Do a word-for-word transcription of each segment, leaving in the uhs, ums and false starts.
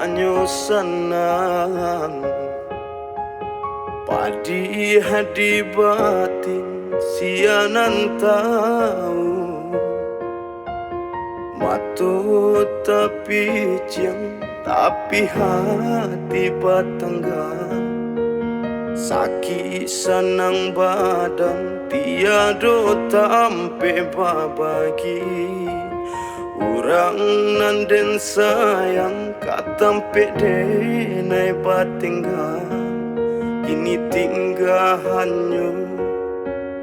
Anyo sanang, padih di batin sia nan tahu. Mato tapiciang, tapi hati batanggang. Sakik sanang badan, tiado tampek babagi. Urang nan den sayang, ka tampek den ai batenggang. Kini tingga hanyo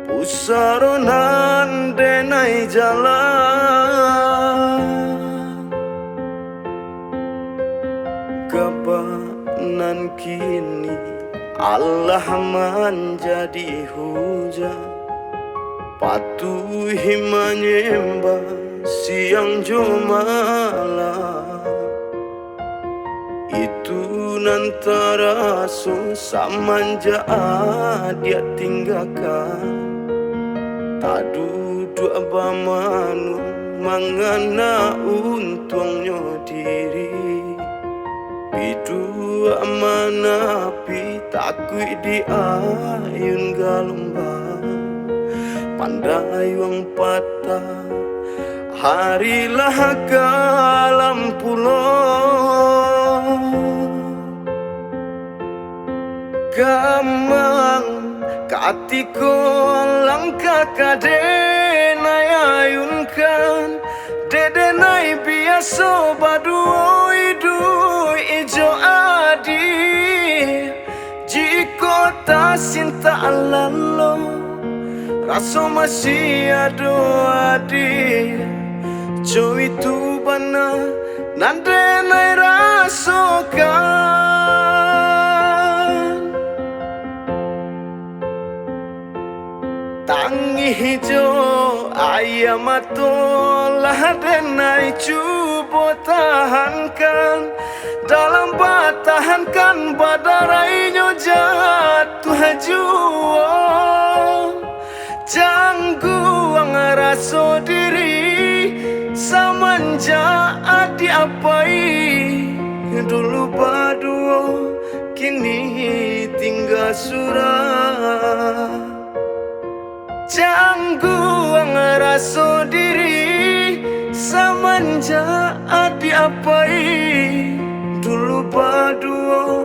pusaro nan den ai jalan. Gabak nan kini alah manjadi hujan, patuhi manyembah siang jo malam. Itu nan taraso samanjak adiak tinggakan. Taduduak bamanuang, mangana untuangnyo diri. Biduak manapi, takuik diayun galombang. Pandai urang patah, hari lah kalam pulo. Gamang katiko langkah ka den ai ayunkan, dek den ai biaso baduo iduik jo adiak. Jikok tasintak lalo, raso masih ado adiak, co itu bana nan den ai rasokan. Tangih jo aia mato lah den ai cubo tahankan. Dalam batahankan, badarainyo jatuah juo. Cangguang raso diri, samanjak adiak pai dulu baduo, kini tingga surang. Cangguang raso diri, samanjak adiak pai dulu baduo,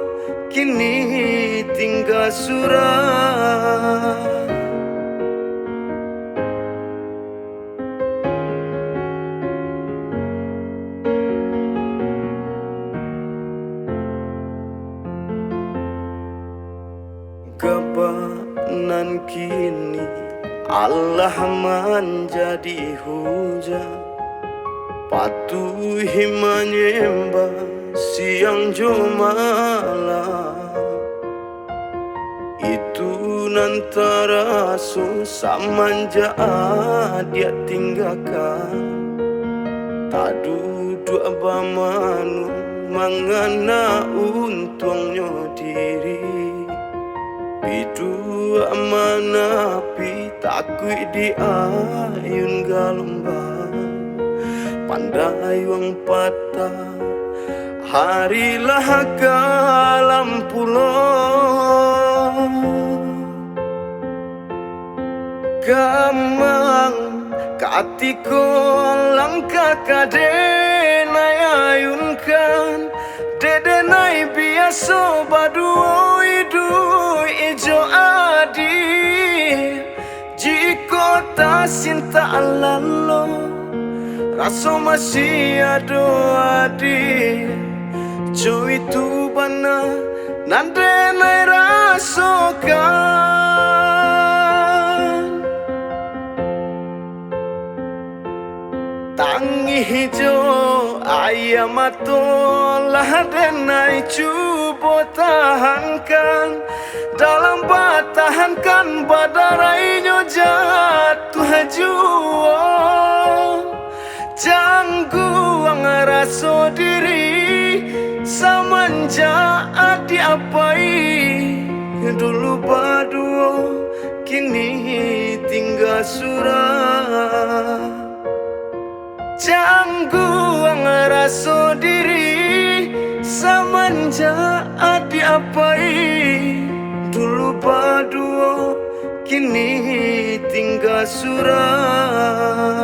kini tingga surang. Gabak nan kini alah manjadi hujan, patuhi manyembah siang jo malam. Itu nan taraso samanjak adiak tinggakan. Taduduak bamanuang, mangana untuangnyo diri. Biduak manapi, takuik diayun galombang. Pandai urang patah, hari lah kalam pulo. Gamang katiko langkah ka den ai ayunkan, dek den ai biaso baduo iduik jo adiak. Jikok tasintak lalo, raso masih ado adiak, co itu bana nan den ai rasokan. Tangih jo aia mato lah den ai cubo tahankan. Dalam batahankan, badarainyo jatuah juo. Cangguang raso diri, samanjak adiak pai dulu baduo, kini tingga surang. Cangguang raso diri, Samanjak adiak apai dulu baduo, kini tingga surang.